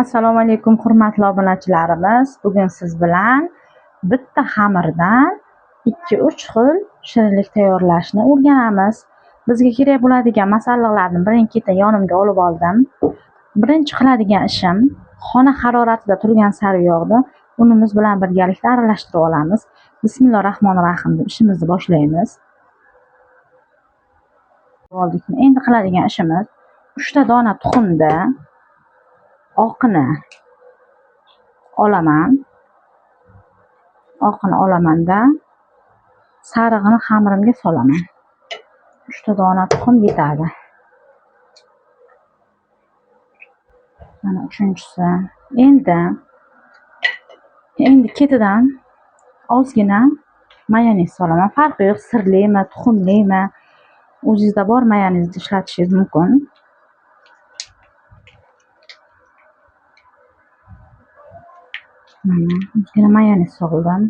Assalomu alaykum hurmatli obunachilarimiz. Bugun siz bilan bitta xamirdan 2-3 xil shirinlik tayyorlashni o'rganamiz. Bizga kerak bo'ladigan masalliqlarni birin-ketin yonimga olib oldim. Birinchi qiladigan ishim xona haroratida turgan sariyog'ni unimiz bilan birgalikda aralashtirib olamiz. Bismillahirrohmanirrohim deb ishimizni boshlaymiz. Oldikmi? Endi qiladigan ishimiz 3 ta dona tuxumda oqini olaman. Oqini olamanda sarig'ini xamirimga solaman. 3 ta dona tuxum yetadi. Mana uchinchisi. Endi ketidan ozgina mayonez solaman. Farqi yo'q, sirlimi, tuxumlimi, o'zingizda bor mayonezni ishlatishingiz mumkin. Mana ozgina mayonez soldim.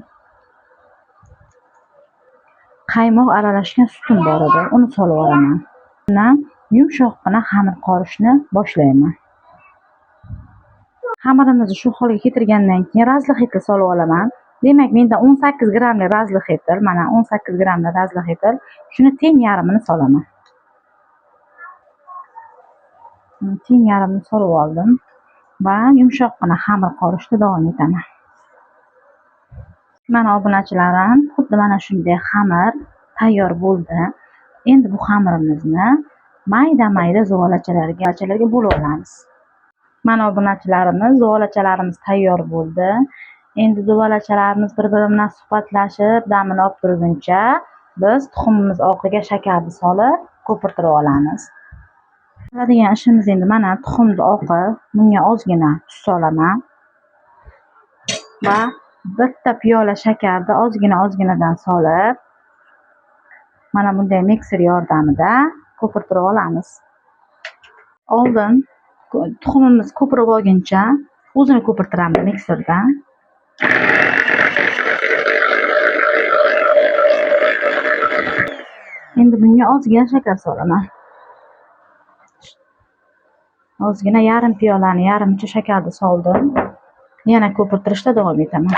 Qaymoq aralashgan sutim bor edi, uni solib yuboraman. Undan yumshoqqina xamir qorishni boshlayman. Xamirimizni shu holga keltirgandan keyin razlixetil solib olaman. Demak, menda 18 grammlik razlixetil, mana 18 grammlik razlixetil, shuni teng yarmini solaman. Teng yarmini solib oldim va yumshoqqina xamir qorishda davom etaman. Mana obunachilarim, xuddi mana shunday xamir tayyor bo'ldi. Endi bu xamirimizni mayda-mayda zuvolachalarga bo'lib olamiz. Mana obunachilarimiz, zuvolachalarimiz tayyor bo'ldi. Endi zuvolachalarimiz bir-biri bilan suhbatlashib, damini olib turguncha biz tuxumimiz oqiga shakarni solib ko'pirtirib olamiz. Qiladigan ishimiz endi mana tuxumni oqi, bunga ozgina tuz solaman va bitta piyola shakarni ozgina-ozginadan solib, mana bunday mikser yordamida ko'pirtirib olamiz. Oldin tuxumimiz ko'pirib olguncha o'zini ko'pirtiramiz mikserda. Endi bunga ozgina shakar solaman. Ozgina yarim piyolani yarimcha shakarni soldim. Yana ko'pirtirishda davom etaman.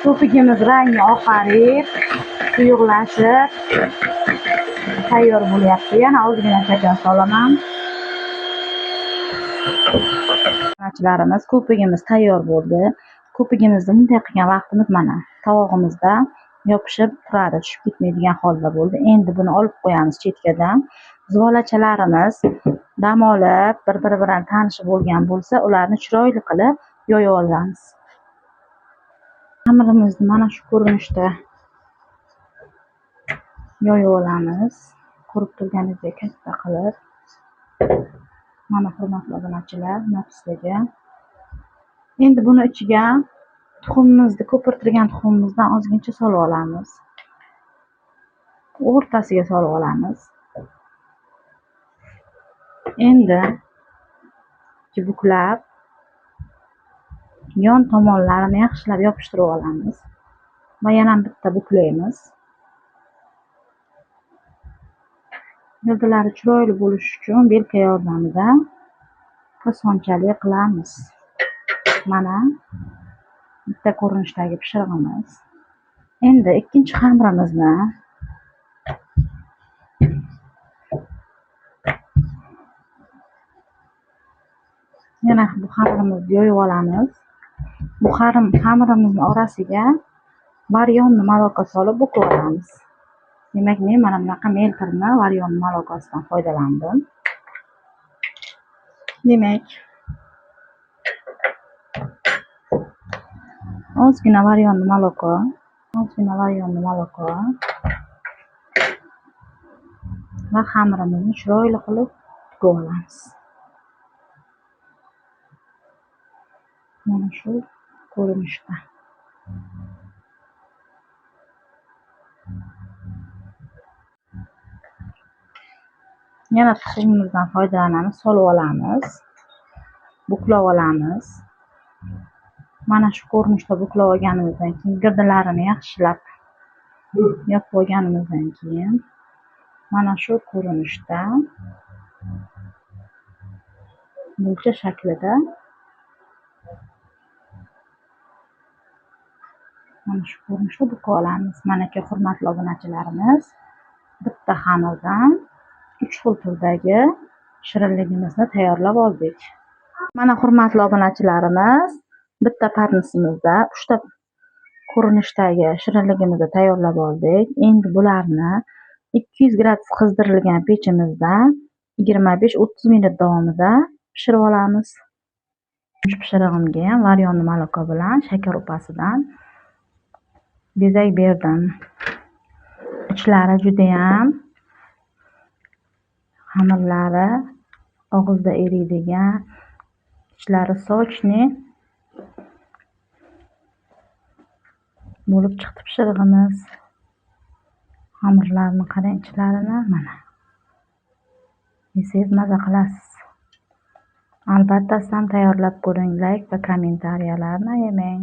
Ko'pigimiz rangi oqarib, quyuqlashib tayyor bo'lyapti. Yana ozgina shakar solaman. Obunachilarimiz, ko'pigimiz tayyor bo'ldi. Ko'pigimizni bunday qilgan vaqtimiz mana tovog'imizda yopishib turadi, tushib ketmaydigan holda bo'ldi. Endi buni olib qo'yamiz chetkadan. Zuvolachalarimiz dam olib, bir-biri bilan tanishib bo'lgan bo'lsa, ularni chiroyli qilib yoyib olamiz. Xamirimizni mana shu ko'rinishda yoyib olamiz. Ko'rib turganingizdek katta qilib. Mana hurmatli obunachilar, nafisligi. Endi buni ichiga tuxumimizni ko'pirtirgan tuxumimizdan ozgincha solib olamiz. O'rtasiga solib olamiz. Endi buklab yon tomonlarini yaxshilab yopishtirib olamiz va yana bitta buklaymiz. Gildilari chiroyli bo'lishi uchun belka yordamida pisonchalik qilamiz. Mana bitta ko'rinishdagi pishirig'imiz. Endi ikkinchi xamirimizni yana bu xamirimizni yoyib olamiz. Bu xamirimizni orasiga varyonni maloka solib bukib olamiz. Demak, men mana bunaqa melterni varyonni malokasidan foydalandim. Demak, ozgina varyonni maloko, ozgina varyonni maloko va xamirimizni chiroyli qilib tukib olamiz. Mana shu ko'rinishda. Yana tuxumimizdan foydalanamiz, solib olamiz, buklab olamiz. Mana shu ko'rinishda buklab olganimizdan keyin girdilarini yaxshilab yopib olganimizdan keyin mana shu ko'rinishda Bo'lcha shaklida mana shu ko'rinishda bukib olamiz. Manaki hurmatli obunachilarimiz, bitta xamirdan 3 xil turdagi shirinligimizni tayyorlab oldik. Mana hurmatli obunachilarimiz, bitta patnisimizda 3 ta ko'rinishdagi shirinligimizni tayyorlab oldik. Endi bularni 200 gradus qizdirilgan pechimizda 25-30 minut davomida pishirib olamiz. Shu pishirig'imga ham varyonni moloko bilan shakar upasidan bezak berdim. Ichlari judayam xamirlari og'izda eriydigan, ichlari sochni bo'lib chiqdi pishirig'imiz. Xamirlarni qarang ichlarini, mana. Yesangiz maza qilasiz. Albatta siz ham tayyorlab ko'ring, like va kommentariyalarni ayamang.